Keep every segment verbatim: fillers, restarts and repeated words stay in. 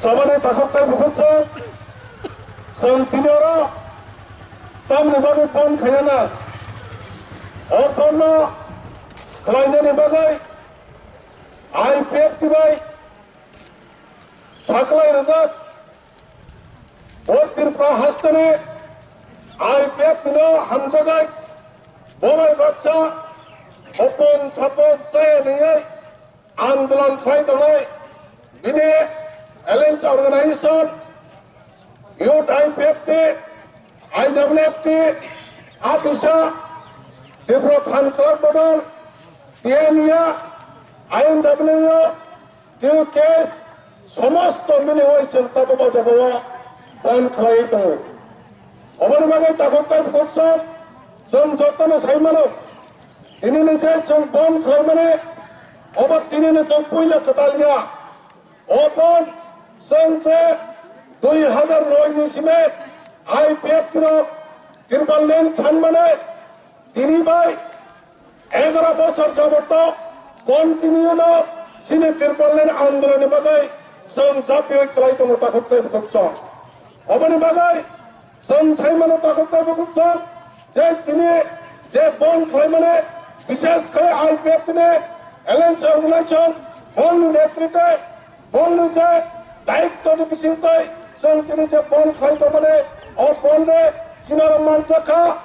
Sabani takhuk tei bukhuk chwng, chwng tini oro tamni bagwi phone khaina na? O phone no khlainani bagwi I P F T bai saklai rwjak. O Tripura hasteni I P F T no hamjagai bobai baksa hopon sapon chaya niyai andolon khlai tongnai bini L N C organization, Youth I P F T, I W F T, Atisa, Tripura Than Club Bodol, T N U, I N W, T U K S, somosto mili oi chwng tabuk o jaga o ban khlai tongo. Oboni bagwi takhuk tei bukhuk chwng, chwng jotono sai mano, tinini je chwng ban khlaimani, obo tinini chwng puila kwtal ya. O ban chwng je dui hazar noi ni simi I P F T rok Tipraland sanmani tini bai egaro bosor jabot to continue no chini Tipraland andolon ni bagwi chwng chapiwi kwlai tongo takhuk tei bukhuk chwng. Oboni bagwi chwng sai mano takhuk tei bukhuk chwng je tini je ban khlaimani bishesh khe I P F T ni L N C organization bongni netritwe bongni je dayittoni bisingtwi chwng tini je ban khlai tongmani o ban ni sinaro manjakha.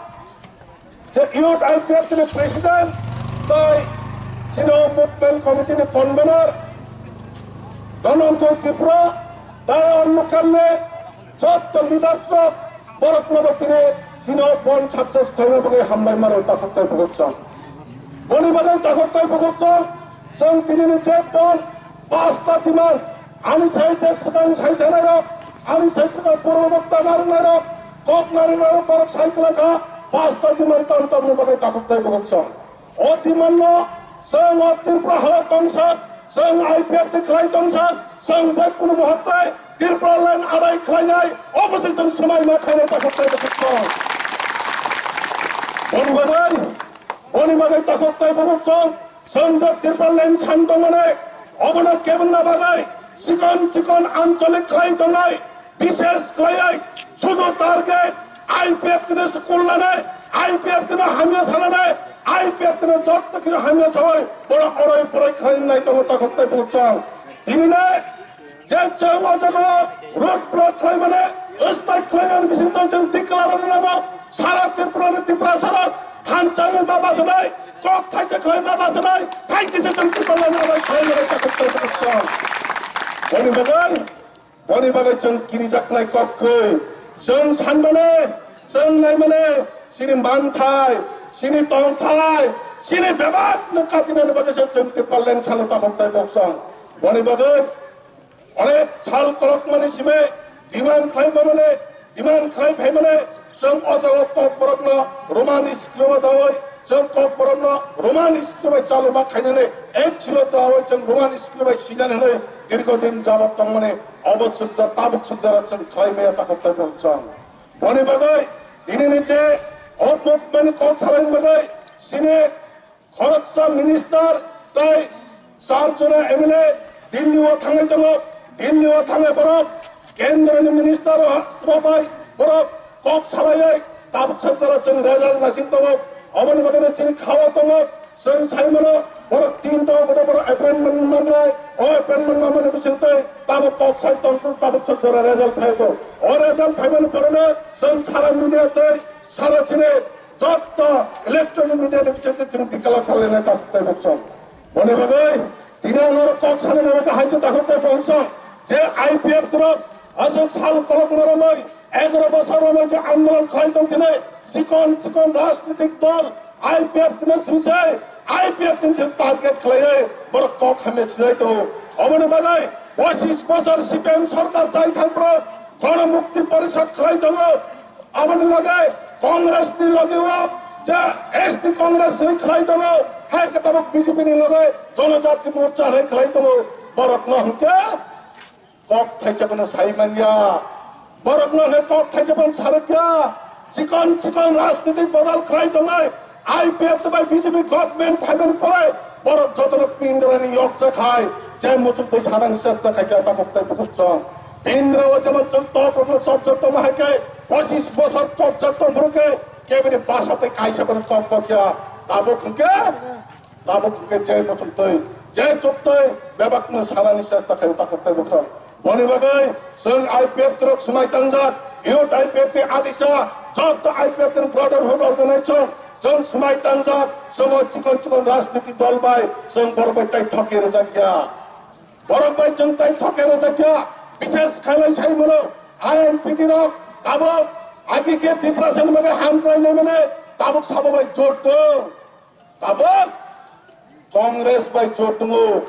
Je Youth I P F T ni President tei chini o Movement Committee ni Convener Dhananjay Tripura tei o local ni jotto leaders rok borok no bo tini chini o ban success khlaina bagwi hambai mano takhuk tei bukhuk chwng. Boni bagwi takhuk tei bukhuk chwng chwng tini ni je ban pasta demand ani sai je swkang sai thanai rok ani sai swkang purbo bokta narwknai rok kok narwknai rok borok sai kwlai kha pasta demand tam tam ni bagwi takhuk tei bukhuk chwng. O demand no chwng o Tripura ha o tongsak, chwng I P F T khlai tongsak, chwng je kunu muhurte Tipraland adai khlainai, obo se chwng swmai ma khainai takhuk tei bukhuk chwng. Boni bagwi, boni bagwi takhuk tei bukhuk chwng, chwng je Tipraland san tongmani, obono kebengna bagwi chikon chikon ancholik khlai tongnai, bishesh khlaiwi sudu target I P F T no school lane, I P F T no hamya salane, I P F T no jotto kisu hamya sawi borok oroi poroi khlai nai tongo takhuk tei bukhuk chwng. Tini ne je chwng o jaga road block khlai mane, strike khlai mane bising tong chwng declare rwna namo, sara Tripura ni Tiprasa rok thanchang ni baba sanai, kok thaisa khlai baba sanai, thaisa chwng Tipraland adai khlai mane takhuk tei bukhuk chwng. Boni bagwi Boni bagwi chwng kirijaknai kok kwrwi. Chwng sanmani, chwng naimani, chini manthai, chini tongthai, chini bebak no katinani bagwi se chwng Tipraland salo takhuk tei bukhuk chwng. Boni bagwi onek sal kolokmani simi demand khlai manani, demand khlai phaimani, chwng o jaga Kokborokno Roman script o dawi, chwng Kokborokno Roman script bai chaluma khainani, actually dawi chwng Roman script bai sinani hwnwi dirgho din jabot tongmani obo sudda tabuk sudda chwng khlai maya takhuk tei bukhuk chwng. Boni bagwi tinini je o movement kok salani bagwi chini khoroksa minister tei char jona M L A Delhi o thangwi tongo. Delhi o thangwi borok kendroni minister rok bai borok kok salaiwi tabuk sorkaro chwng result naising tongo. Oboni bagwi chini khao tongo, chwng sai mano borok tin tongo, borok appointment mannai. O appointment manmani bisingtwi tabuk kok sai tongthok, tabuk sorkaro result phaibo. O result phaimani poreno chwng sara media tei sara chini jotto electronic media ni bisingtwi chwng declare khlainai takhuk tei bukhuk chwng. Boni bagwi tini ang norok kok sanani bagwi hai khe takhuk tei bukhuk chwng je I P F T rok aswk sal kolokma romwi egaro bosor romwi je andolon khlai tong thini chikon chikon rajnitik dol I P F T no swisai I P F T ni target khlaiwi borok kok hamya sinai tongo. Oboni bagwi pochish bosor C P M sorkar chai thangphuru Gono Mukti Porishad khlai tongo. Aboni loge Congress ni loge o je S T Congress ni khlai tongo, hai khe tabuk B J P ni loge Jonojati Morcha hai khlai tongo. Borok no hwnkhe kok thaisa bono sai manya, borok no hwnkhe kok thaisa bono sarikya. Chikon chikon rajnitik bodol khlai tongnai I P F T bai B J P government phaimani pore borok jotono pindrani yokjak hai je muchuk twi sanang chesta khaikha takhuk tei bukhuk chwng. Bini o jemon chwng top rokno chopjak tongma hai khe, pochis bosor chopjak tong phuru khe, kebini basa tei kaisa phano top kokya. Tabuk hwnkhe, tabuk hwnkhe je muchungtwi, je chuktwi, bebakno sanani chesta khaio takhuk tei bwkhak. Boni bagwi chwng I P F T rok swmai tangjak, youth I P F T adisa, joto I P F T ni brotherhood organization, chwng swmai tangjak, chwng o chikon chikon rajniti dol bai, chwng borok bai tai thoke rwjak ya. Borok bai chwng tai thoke rwjak ya, bises khailai sai mano, I N P T rok tabuk agi khe Tiprasa ni bagwi ham khlainai mane tabuk sabo bai jot tong. Tabuk Congress bai jot tongo,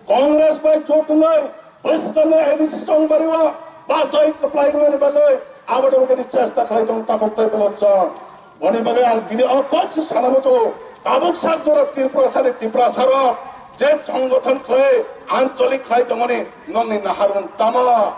Congress bai jot tongwi bwskangni A D C chongbario bachai kwplai wngnani bagwi aboni bagwi chesta khlai tongo takhuk tei bolokchong. Boni bagwi ang tini o kok se sana muchungo, tabuk sak jora Tiprasani Tiprasarok je songgothon khlai, ancholik khlai tongmani nokni naharmung tamo?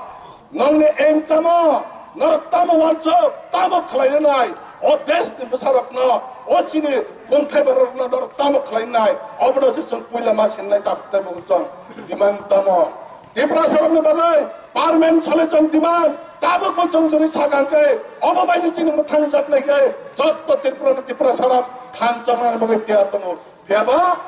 Nokni aim tamo? Norok tamo wansuk, tamo khlainai? O deshni bwsarokno, o chini bumthai bororokno norok tamo khlainai? Obono se chwng puila ma sinai takhuk tei bolokchong demand tamo? Tiprasarokni bagwi permanent solution demand, tabukbo chwng jori sakang khe, obo baino chini mwthang jaknai khe, jotto Tripura ni Tiprasarok thansa wngnani bagwi tiyar tongo. Phiyaba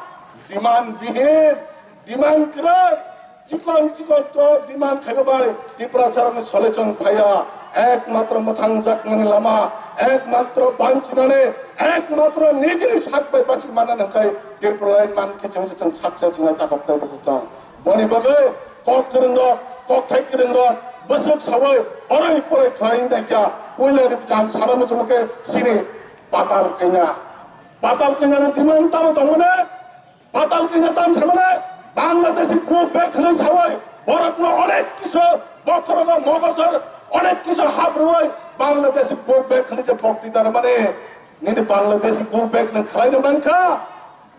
demand bihin, demand kwrwi, chikon chikon to demand khaiba bai Tiprasarokni solution phaiya. Ekmatro mwthang jaknani lama, ekmatro banchinani, ekmatro nijini sak bai bachwi mannani hwnkhe Tripura line man khe chwng se chwng success wngnai takhuk tei bolokchong. Boni bagwi kok kwrwng rok, kokthai kwrwng rok bwswk sawi oroi poroi khlai wngya kya, puila ni jang sana muchungo khe chini Patal Kanya. Patal Kanya ni demand tamo tongmani? Patal Kanya tam samani Bangladeshi go back hwnwi sawi borokno onek kisu bokhorogo mogosor onek kisu habrwi Bangladeshi go back hwnwi je bokti dar mani nini Bangladeshi go back nang khlai de mankha.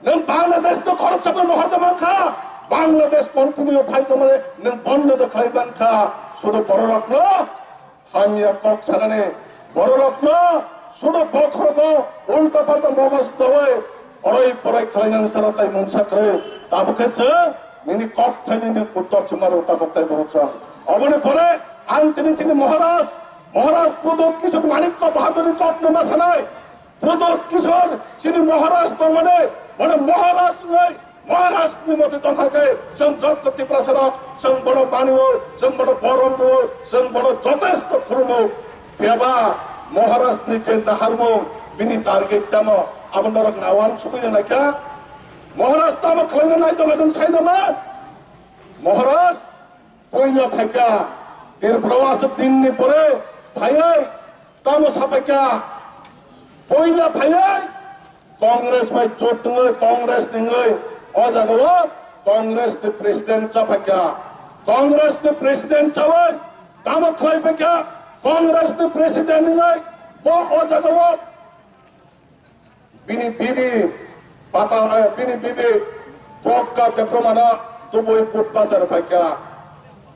Nwng Bangladesh no khoroksa bai mohor da mankha, Bangladesh continue phai tongmani nwng bondo da khlai mankha. Sudu bororokno hamya kok sanani, bororokno sudu bokhorogo ulta palta mogos dawi poroi poroi khlainani sara tai mungsa kwrwi. Tabuk khe chwng nini kok thaini ni uttor chwmaro tabuk tai borok chwng. Oboni pore ang tini chini Maharaj, Maharaj Pradyot Kishore Manikya Bahadurni kokno ma sanai. Pradyot Kishore chini Maharaj tongmani, bono Maharaj wngwi, Maharaj ni mote tongkha khe, chwng jotto Tiprasarok, chwng bono manio, chwng bono borom rwo, chwng bono jotesto khulumo. Phiyaba Maharaj ni je naharmung, bini target tamo, abo norok nawan sugwi naikha. Maharaj tamo khlaina nai tongo, nwng sai naman? Maharaj, Puila phaikha, Tripura o aswk dinni pore phaiwi tamo saphaikha. Puila phaiwi Congress bai jot wngwi, Congress ni wngwi o jaga o Congress ni president chaphaikha. Congress ni president chawi tamo khlai phaikha, Congress ni president wngwi bo o jaga o Bini bibi pata, eh, bini bibi Pragya Debbarmano Dubai Budbazar phaikha.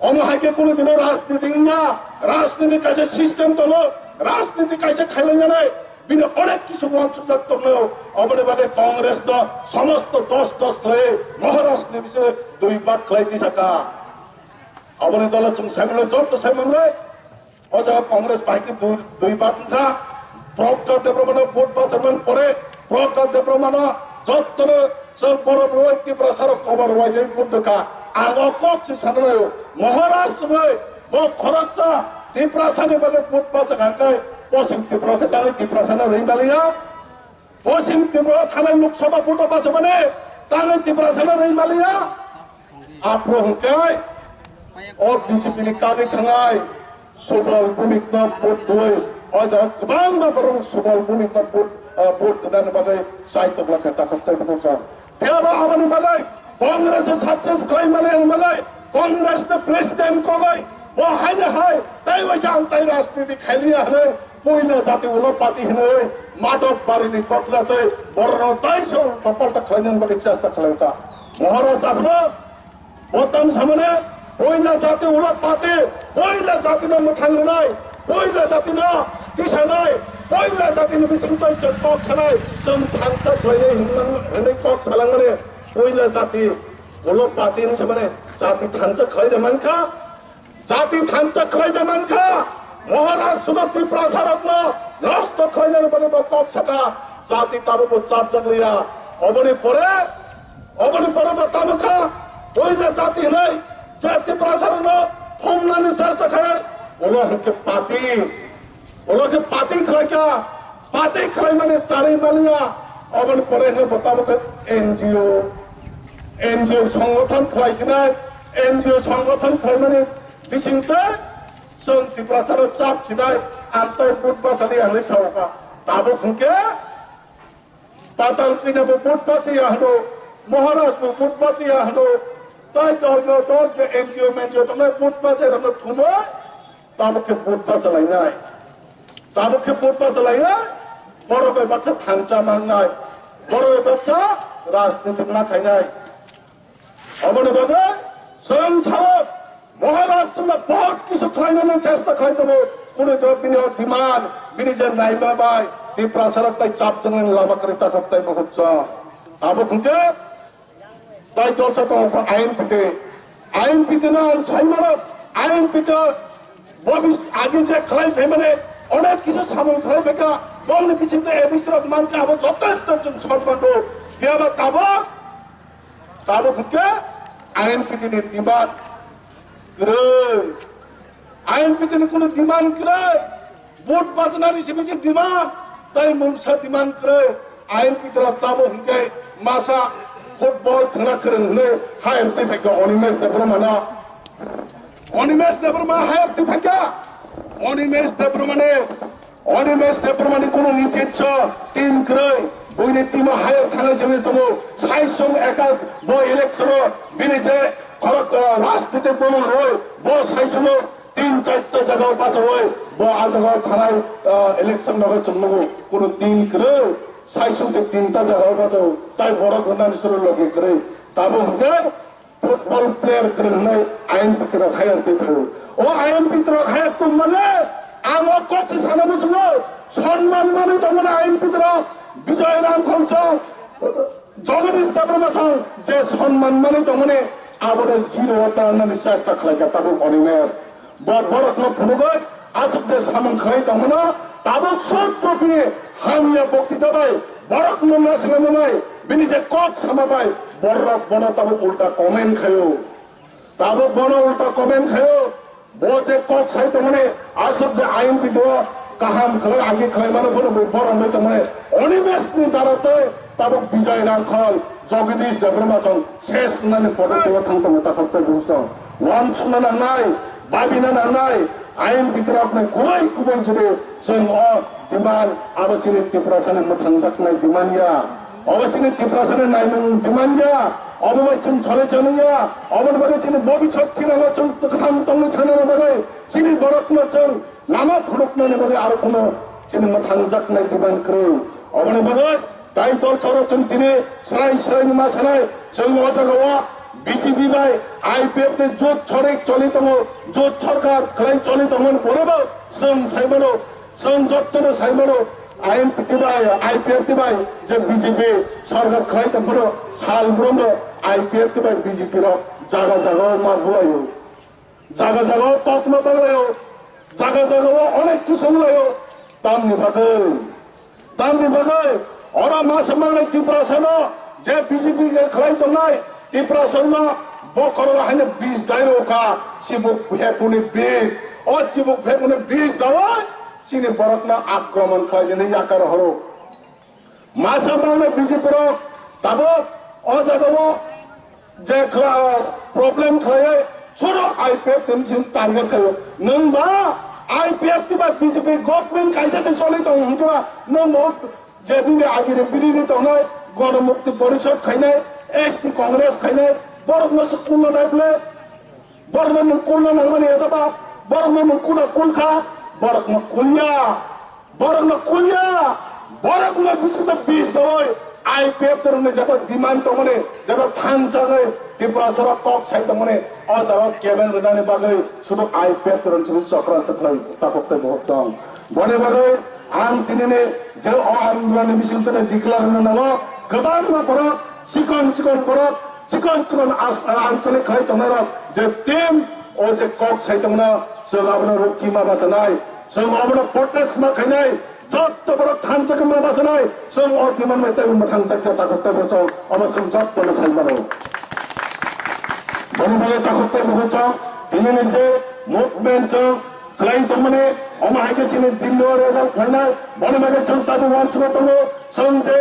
Omo hai khe kunu dino rajniti wngya, rajniti kaisa system tongo, rajniti kaisa khailainani bini onek kisu uansukjak tongo. Oboni bagwi Congress no somosto dos dos khlai Maharaj ni bisingtwi dui bak khlai tisaka. Oboni dolo chwng saimanle, joto saimanle. O jaga Congress bai khe dui, dui bar wngkha. Pragya Debbarmano vote bacharmani pore, Pragya Debbarmano jottono chwng borok rwui Tiprasarok kobar waijagwi vote rwkha. Ang o kok se sana naio, Maharaj wngwi bo khoroksa Tiprasani bagwi vote bachakha khe Poschim Tripura khe tangwi Tiprasano rwi maliya. Poschim Tripura thanai Lok Sabha vote o bachomani tangwi Tiprasano rwi maliya. Aphuru hwnkhe o B J P ni kagwi thangnai Subal Bhumik no vote rwui, o jaga kwbangma borok Subal Bhumik no vote, ah, vote rwnani bagwi chai tokla khe takhuk tei bukhuk kha. Phiya ba aboni bagwi Congress o success khlai mani bagwi Congress ni president kogwi bo haino hai tei waisa ang tai rajniti khailiya hwnwi puila jati ulo party hwnwi Madhab Barini kothra tei borokno tai se ulta palta khlainani bagwi chesta khlai kha. Maharaj aphuru bo tang samani puila jati ulo party, puila jati no mwthang rwnai, puila jati no tisanai, puila jati ni bising twi chwng kok sanai, chwng thansa khlainai hwnwi kok salangmani. Puila jati ulo party ni samani jati thansa khlai de mankha. Jati thansa khlai da mankha, Maharaj sudo Tiprasa rokno nosto khlainani bagwi bo kok saka, jati tabukbo chapjak liya. Oboni pore, oboni pore bo tabukha, puila jati hinwi je Tiprasa rokno thumnani chesta khai, ulo hwnkhe party. Ulo khe party khlaikha, party khlaimani charwi maliya, oboni pore hwnkhe bo tabukhe N G O, N G O songothan khlaisinai, N G O songothan khlaimani bisingtwi chwng Tiprasano chap sinai, amtwi vote bachali hinwi saokha. Tabuk hwnkhe Patal Kanya bo vote bachaya hwno, Maharaj bo vote bachaya hwno, tai dol dol je N G O men G O tongnai vote bachai rokno thumwi, tabuk khe vote bachalainai, tabuk khe vote bachalainai, borok bai baksa thansa mangnai, borok bai baksa rajniti ma khainai. Aboni bagwi chwng sao Maharaj chwngno bahut kisu khlainani chesta khlai tongo. Kunu dino bini o demand, bini je naima bai Tiprasa rok tai chap chwnglani lama kwrwi takhuk tai bukhuk chwng. Tabuk hwnkhe tai dolsa tongo kho I N P T. I N P T no ang sai mano, I N P T bobis agi je khlai phaimani onek kisu samung khlai phaikha, bongni bisingtwi A D C rok mankha, abo jotesto chwng sotmano. Phiyaba tabuk Tabuk hwnkhe I N P T ni demand kwrwi. I N P T ni kunu demand kwrwi. Vote bachanani se bisi demand. Tai mungsa demand kwrwi. I N P T rok tabuk hwnkhe masa football thwngna kwrwng hwnwi hire twi phaikha Animesh Debbarma no. Animesh Debbarma hire twi phaikha. Animesh Debbarma ni Animesh Debbarma ni kunu nititso team kwrwi, buini team o hire thangwi chwngwi tongo. Saisung eka bo election o bini je khorok, ah, rajniti bumung rwi bo saisung o tin charta jaga o bachawi bo ah jaga o thanai, ah, election rok o chwng nugo. Kunu team kwrwi, saisung se tinta jaga o bachawi, tai borok hwnani suru logi kwrwi. Tabuk hwnkhe football player kwrwng hwnwi I N P T rok hire twi phaio. O I N P T rok hire tong mane ang o kok se sana muchungo, sonman manwi tong mane I N P T rok Bijoy Rangkhol song, Jagadish Debbarma song je sonman manwi tong mane abono zero o tangnani chesta khlaikha tabuk Animesh. Bo borokno phunugwi aswk je samung khlai tongmano, tabuk sotto bini hamya boktita bai, borokno nasinama bai, bini je kok sama bai, borok bono tabuk ulta comment khaio. Tabuk bono ulta comment khaio. Bo je kok sai tongmani, aswk je I N P T o kaham khlai, agi khlai mano phunugwi borok bai tongmani. Animesh ni dara tei tabuk Bijoy Rangkhol, Jagadish Debbarma chong ses nani photo tei thang tongo takhok tei bukhuk tong. Uansukna nangnai, babina nangnai, I N P T rokni kubui kubui jodi chwng o demand abo chini Tiprasani mwthangjaknai demand ya. Obo chini Tiprasani naimung demand ya. Obo bai chwng chole chani ya. Oboni bagwi chini bobisot thinango chwng kwthang tongwi thanani bagwi chini borokno chwng lama phunuknani bagwi aro kuno chini mwthangjaknai demand kwrwi. Oboni bagwi tai dol choro chwng tini srai srai ma sanai chwng o jaga o B J P bai I P F ni jot chori choli tongo, jot sorkar khlai choli tongmani porebo chwng saimano, chwng jottono saimano I N P T bai, I P F T bai je B J P sorkar khlai tongphano sal bromno I P F T bai B J P rok jaga jaga o ma bulaio. Jaga jaga o kokma banglaio, jaga jaga o onek kisu wnglaio. Tamni bagwi, tamni bagwi oro masa mangnai Tiprasano je B J P khe khlai tongnai, Tiprasano bokhorogo haino bis dai rokha, chibuk phepuni bis. O chibuk phepuni bis daui chini borokno akromon khlai nini yakar horo. Masa mangno B J P rok tabuk o jagao je khla-, problem khlaiwi soro I P F T ni simi target khaio. Nwng ba I P F T ba B J P government kaisa se choli tong hwnkhe ba nwng bo je bini agini birothi tongnai Ganamukti Porishad khainai, S T Congress khainai, borokno se kulna nai ble. Borokno nwng kulna nangmani eba ba, borokno nwng kuna kulkha, borokno kulya, borokno kulya, borokno bisingo bis dawai, I P F T rokni jata demand tongmani, jata thansa nai Tiprasa rok kok sai tongmani, o jaga kebeng rwnani bagwi sudu I P F T rok chini chokranto khlai takhuk tei bohok tong. Boni bagwi ang tinini je o andolonni bisingtwi declare rwna nango, kwbangma borok, chikon chikon borok, chikon chikon as-, anchalik khlai tongnai rok, je team O je kok sai tongmano, chwng abono rukima bachanai, chwng abono protest ma khainai, jotto borok thansa khe ma bachanai, chwng o demand bai teibo mwthang chakya takhuk teibo chwng omo chwng jotto no sai mano. Boni bagwi takhuk teibo chwng tinini je movement chwng khlai tongmani, omo hai khe chini Delhi o result khlainai, boni bagwi chwng tabuk uansukma tongo, chwng je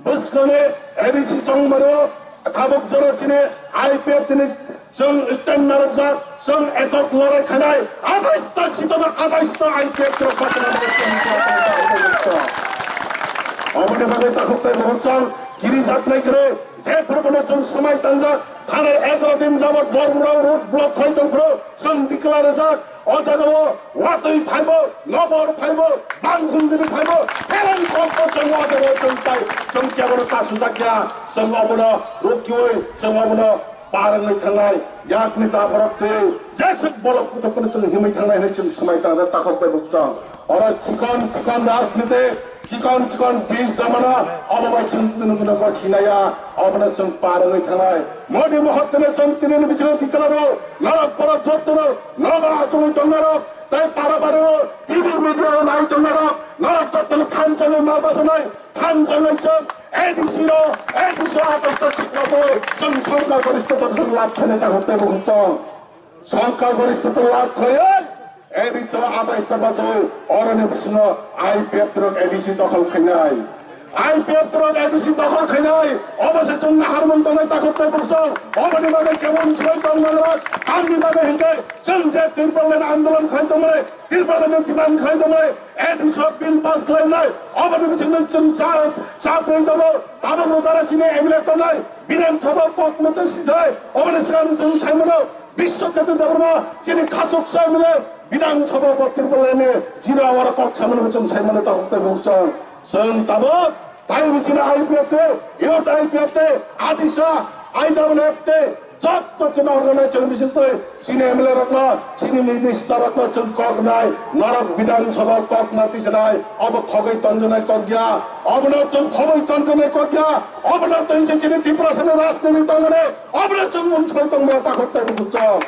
bwskangni A D C chongmani o tabuk jora chini I P F T ni chwng stand narwkjak, chwng ekok lorai khanai, atais ta sitano atais ta I P F T rok kochona. Oboni bagwi takhuk teibo chwng kiri jaknai kwrwi, je phuru bono chwng swmai tangjak, thanai egaroh din jabot Bormura road block khai tong phuru chwng declare rwjak. O jagao watwi phaibo, nobor phaibo, bangkhung dibi phaibo, pherang kokbo chwng o jagao chwng tai, chwng kebono ta sujak ya, chwng obono rukhiwi, chwng obono par wngwi thangnai, yakni ta borok twi jeswk bolok kuthukno chwng himwi thangnai hwnwi chwng swmai tangjak takhuk teibo chwng. Oro chikon chikon rajniti, chikon chikon bij domano, obo bai chwng tini tini bo sinaya, obono chwng par wngwi thangnai. Modi mohottino chwng tini ni bisingo tikalaro, norok borok jottono, nogo achugwi tongnairok, tei para pario, T V media o nai tongnairok, norok jottono thansa wngwi ma bachanai, thansa wngwi chwng A D C ro, A D C o atas ta chikma soi, chwng songkha goristho chwng lab khainai takhuk teibo chwng. Songkha goristho lab khlaiwi, A D C o atais ta bachoi, oroni bisingo I P F T rok A D C dokhol khainai. I P F T rok A D C dokhol khainai, obo se chwng naharmung tongnai takhuk teibo chwng, oboni bagwi kebo unsukwi tongmani rok, tamni bagwi hinkhe chwng je Tipraland andolon khlai tongmani, Tipraland ni demand khlai tongmani, A D C o bill pass khlainai, oboni bisingtwi chwng cha, cha pui tongo, tabukno jara chini M L A tongnai, Bidhan Sabha kok mate sithai, oboni swkang chwng saimano, Biswakanta Debbarma chini khachuksa M L A, Bidhan Sabha bo Tipraland ni jira oro kok samani bo chwng saimano takhuk teibo chwng. Chwng tabuk taibo chini I P F T, youth I P F T, Adisa, I W F T, jotto chini organization bisingtwi chini M L A rokno, chini minister rokno chwng kok rwnai, norok Bidhan Sabha kok ma tisanai, obo khogwi tonjaknai kok ya, obono chwng khogwi tonjaknai kok ya, obono twi se chini Tiprasani rajniti tongmani, obono chwng unsai tongmaya takhuk teibo chwng.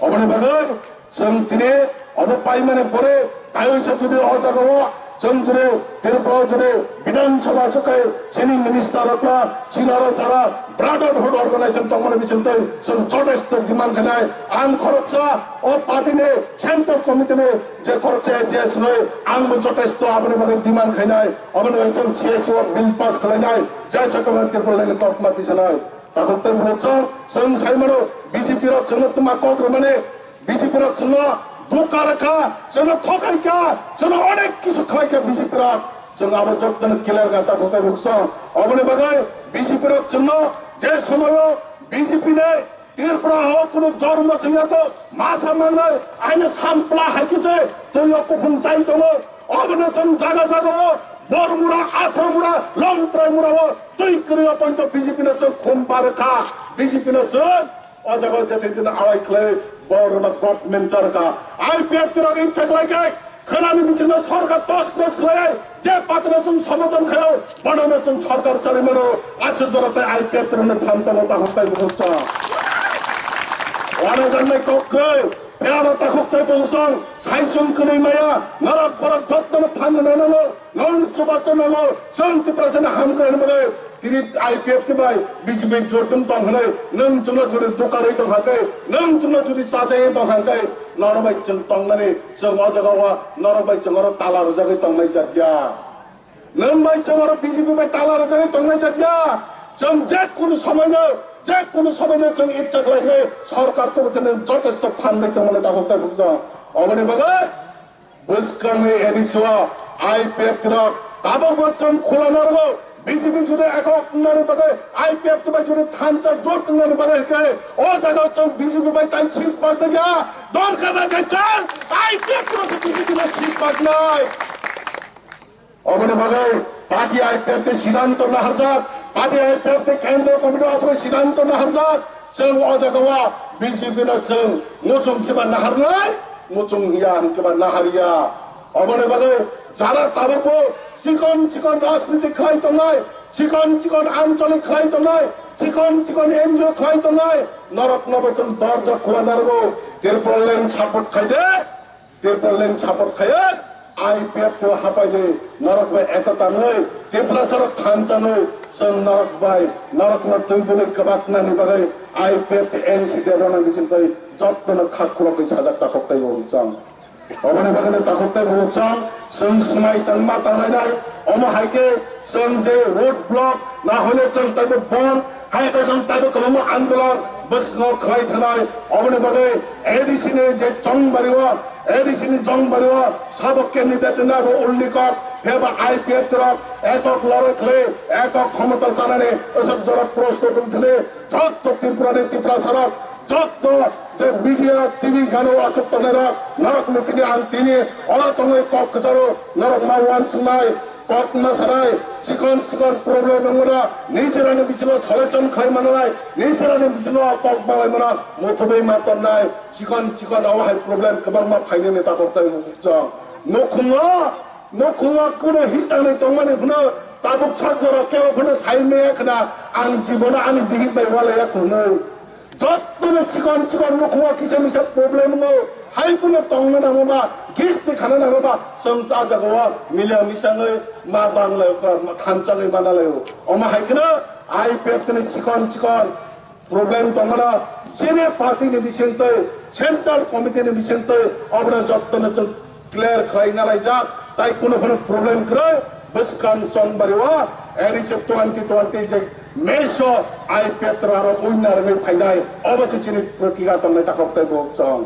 Oboni bagwi chwng tini obo paimani pore taiwi se jodi o jagao chwng jodi Tripura jodi Bidhan Sabha chukai chini minister rokno chini oro jara brotherhood organization tongmani bisingtwi chwng jotesto demand khainai. Ang khoroksa o party ni central committee ni je khoroksa A G S rwi ang bo jotesto aboni bagwi demand khainai. Oboni bagwi chwng C S C o bill pass khlainai, jai sakha Tripura ni kok ma tisanai. Takhuk teibo chwng, chwng saimano B J P rok chwngno twma kok rwmani, B J P rok chwngno duka rwkha, chwngno thokai kha, chwngno onek kisu khlai kha B J P rok. Chwng abo jotono clear kha takhuk teibo chwng. Oboni bagwi B J P rok chwngno je somoyo B J P ni Tripura o kunu jormo chwngya to masa mangnai, aino sampla hai khe se twi o kuphung chai tongo. Obono chwng jaga jaga o Bormura, Athromura, Longtraimura o twi kwrwi o poito B J P no chwng khum barwkha, B J P no chwng o jaga o je thai din awai khlai borokno government charwkha. I P F T rok icha khlai khe khwnani bichingno sorkar tos nos khlai je patino chwng somoton khaio bonono chwng sorkar chari mano aswk jora tei I P F T rokno phan tongo takhuk tei bukhuk chwng. Wana janai kok kwrwi. Phiya ba takhuk tei bukhuk chwng sai chwng kwnwi maya, norok borok jottono phan rwna nango, norokno chubachu nango, chwng Tiprasani hamkrai ni bagwi tini I P F T bai B J P jotwng tong hwnwi, nwng chwngno jodi dokarwi tong kha khe, nwng chwngno jodi chachai tong kha khe, norok bai chwng tongnani chwng o jaga o norok bai chwng oro tala rwjagwi tongnai jak ya. Nwng bai chwng oro B J P bai tala rwjagwi tongnai jak ya. Chwng je kunu somoino, je kunu somoino chwng icha khlai khe sorkar tongwi thani jotesto phan bai tongmani takhuk tei bukhuk. Oboni bagwi bwskangni A D C o I P F T rok tabukbo chwng khulano rwgo. B J P jodi ekok wngnani bagwi I P F T bai jodi thansa jot wngnani bagwi khe o jaga chwng B J P bai tai seat pagjakya. Dorkar na khe chwng I P F T rok B J P bai seat pagnai. Oboni bagwi party I P F T siddhanto naharjak, party I P F T kendro committee o aswk siddhanto naharjak, chwng o jaga o B J P no chwng muchung khiba naharnai, muchung hiya hinkhe ba naharya. Oboni bagwi jara tabukbo chikon chikon rajniti khlai tongnai, chikon chikon ancholik khlai tongnai, chikon chikon N G O khlai tongnai, norokno bo chwng dorja khula narwgo. Tipraland support khai de, Tipraland support khai, I P F T hapai de, norok bai ekota nui, Tiprasa rok thansa nui, chwng norok bai, norok no twi bwlwi kwbak nani bagwi I P F T N C D rona biching twi jotto no khak khulok twi sajak takhok tei bo chwng. Oboni bagwi takhuk tei buchang, chwng swmai tangma tangnai nai, omo hai khe chwng je road block, na hole chwng taibo bon, hai khe chwng taibo kwbangma andolon bwskango khlai thanai, oboni bagwi A D C ni je chongbari o, A D C ni chongbari o, sabo candidate na bo ulni kok, pheba I P F T rok ekok loroi khlai, ekok khomota chanani, asok jorok prostut wng thani, jotto Tripura ni Tiprasa rok, jotto je media, T V gana o achuk tongnai rok, norok ni tini ang tini oro tongwi kok kwcharo, norok ma uansuknai, kok ma sanai, chikon chikon problem wngmano, nijera ni bisingo solution khai mananai, nijera ni bisingo kok balai mano, muthubwi ma tonnai, chikon chikon abo hai problem kwbangma phainani takhuk tei chwng. Nukhungo, nukhungo kuno hisangni tongmani phano tabuk sak jora kebo phano sai maya khna ang jibono ani bihik bai walaya khunui. Jottono chikon chikon nukhungo kisa misa problem wngo, hai phano tongna nango ba, gisti khana nango ba, chwng cha jaga o milia misangwi ma banglai kha, ma thanchangwi mana laio. Omo hai kheno I P F T ni chikon chikon problem tongmano, chini party ni bising twi, central committee ni bising twi, obono jottono chwng clear khlai nalaijak, tai kuno phano problem kwrwi, bwskang chongbari o, A D C twenty twenty je meso I P F T rok aro winner wngwi phainai, obo se chini protika tongnai takhok tei bo chwng.